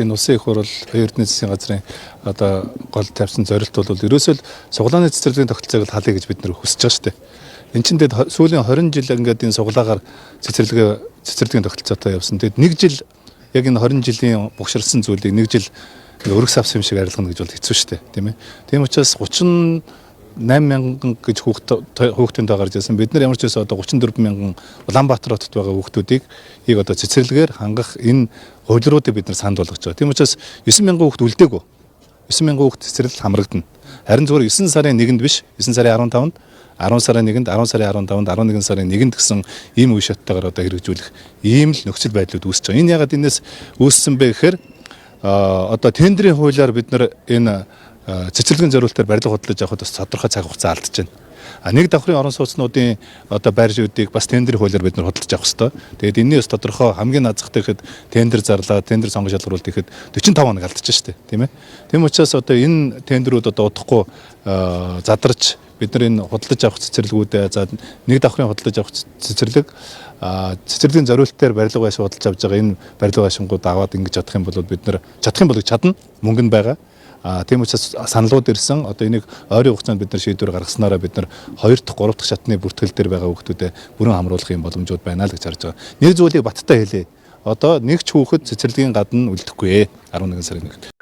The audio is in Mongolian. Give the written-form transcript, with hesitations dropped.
Энэ улсын их хурал Эрдэнэ засгийн газрын одоо гол тавьсан зорилт бол ерөөсөө л сугалааны цэцэрлэгийн тогтолцоог л халъя гэж бид нар хүсэж байгаа шүү дээ. Энд чинь тэгээд сүүлийн 20 жил ингээд энэ сугалаагаар цэцэрлэгийн тогтолцоотой явсан. Тэгээд нэг жил яг энэ 20 жилийн богширсан зүйлийг нэг жил өргөс авсан юм шиг арилгана гэж бол хэцүү шүү дээ, тийм ээ. Тийм учраас 38 мянган гэж хүүхдийн тоо гарч ирсэн. Бид нар ямар ч байсан одоо 34 мянган Улаанбаатар хотод байгаа хүүхдүүдийг яг одоо цэцэрлэгээр хангах энэ хувилруудыг бид нар санд болгож байгаа. Тийм учраас 9 мянган хүүхд үлдээгүй. 9 мянган хүүхд цэцэрлэл хамрагдана. Харин зүгээр 9 сарын 1-нд биш, 9 сарын 15-нд, 10 сарын 1-нд, 10 сарын 15-нд, 11 сарын 1-нд гэсэн ийм үе шаттайгаар одоо хэрэгжүүлэх ийм л нөхцөл байдлууд үүсэж байгаа. Энэ ягаад энэс үүссэн бэ гэхээр одоо тендрийн хуулиар бид нар энэ цэцэрлэгийн зориултаар барилга худалдаж авахд бас тодорхой цаг хугацаа алдаж байна. А нэг давхрын орон сууцнуудын одоо байр суурьуудыг бас тендрийн хуулиар бид нар худалдаж авах хэрэгтэй. Тэгээд энэний бас тодорхой хамгийн наазахтай гэхэд тендер зарлаа, тендер сонгон шалгаруулалт гэхэд 45 хоног алдчихж штэ, тийм ээ. Тийм учраас одоо энэ тендерүүд одоо удахгүй задарч бид нар энэ худалдаж авах цэцэрлэгүүдээ, за нэг давхрын худалдаж авах цэцэрлэг, цэцэрлэгийн зориултаар барилга байшин худалдаж авч байгаа энэ барилга байшингууд аваад ингэж чадах юм бол бид нар чадах юм бол чадна, мөнгө нь байгаа. А тийм учраас саналууд ирсэн. Одоо энийг ойрын хугацаанд бид нар шийдвэр гаргаснараа бид нар 2 дахь, 3 дахь шатны бүртгэл дээр байгаа хүүхдүүдэд бүрэн хамруулах юм боломжууд байна л гэж харж байгаа. Нэг зүйлийг баттай хэлье. Одоо нэг ч хүүхэд цэцэрлэгийн гадна үлдэхгүй 11 сарын 1-нд.